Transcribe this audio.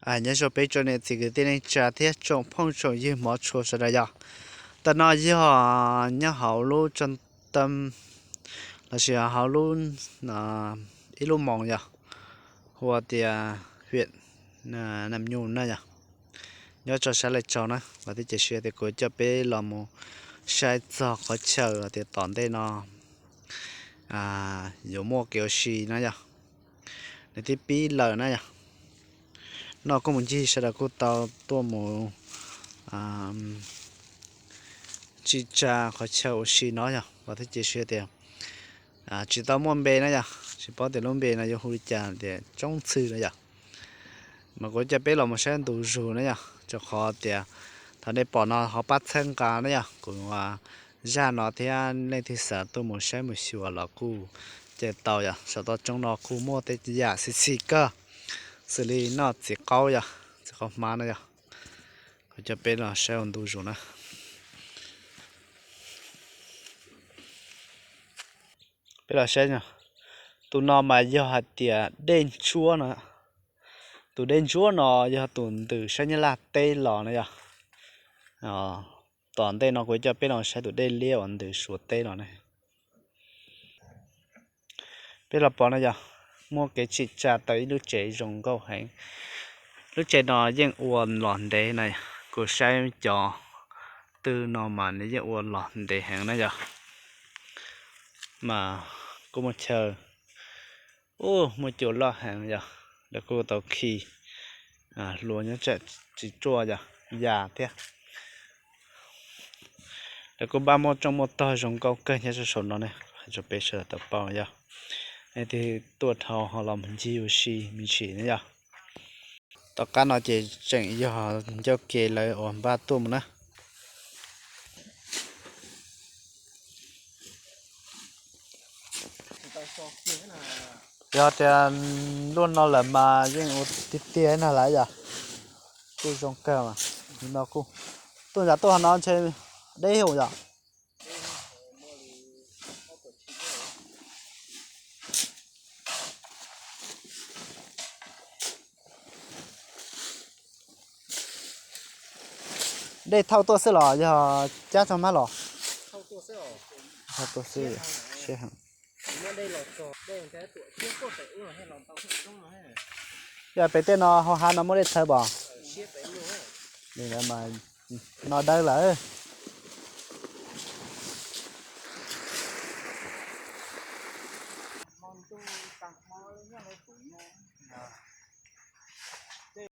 Nyob zoo peb tsoom niam txiv kwv tij neej tsa thiab tsoom phooj tsoom ywg hmov tshua sawv daws yog. Tam no yog nyob hauv lub tsoom tam lossis hauv lub ib lub moos yog hu tias huyện Nam Nhu na yog, nyob rau sab Lai Châu na. Vam thiab cia siab tias kuv coj peb los mus saib txog qhov chaw tias tom ntej no yuav muaj kev ua si na yog, nws twb pib lawm na yog. No kuj mus ncig sawv daws kuj tau tuaj mus tsim tsa qhov chaw ua si no yog. Vam thiab cia siab tias tsis tau muaj npe na yog, tsis paub tias lub npe no yuav hu li cas tias Tsoob Ntxhw na yog. Mas kuv coj peb los mus saib ntu zus na yog, rau qhov tias thaum nej pom no ho pab txhawb nqa na yog, kuv zaj no thiab leej twg xav tuaj mus saib mus xyuas los kuj cia tau yog. Saum toj roob no kuj muaj tej yam xis xis kawg, xws li noj txiv qaub yog, txiv qaub hmab na yog. Kuv coj peb los saib ua ntu zus na. Peb los saib, tus no mas yog hais tias dej ntsuab no. Tus dej ntsuab no yog tus ntws sab Nyab Laj teb los na yog. Tom ntej no kuv coj peb los saib tus dej liab uas ntws Suav teb los na. Peb los pom no yog muaj kev tsim tsa tau ib lub tsev zoo nkauj heev. Lub tsev no yeej ua los ntev na, kuv saib cov twg no mas nws yeej ua los ntev heev na yog. Mas kuj muaj chaw, u, muaj cua loj heev yog, lawv kuj tau khi hlua nyob tsam tsis tsuaj yog ya thiab. Lawv kuj npaj muaj rooj muaj tog zoo nkauj kawg nyob rau saum no ne, hais rau peb sawv daws tau paub yog. Nej twg tuaj dhau ho los mus ncig ua si me ntsis na yog. Tom qab no ces tseem yog ncauj ke lawv uas npaj tuaj mus na. Yog tias luaj no lawm mas yeej ua tiag tiag na lawm yog. Kuj zoo kawg mas, no kuj tuaj ntsam tuaj ho no ntshe deb hauv yog. Dej thauj tuaj xwb los yog cab tso mab los? Thauj tuaj xwb, siab heev. Yog pem tej no hauv hav no muaj dej thawb pom? No dawb lawm.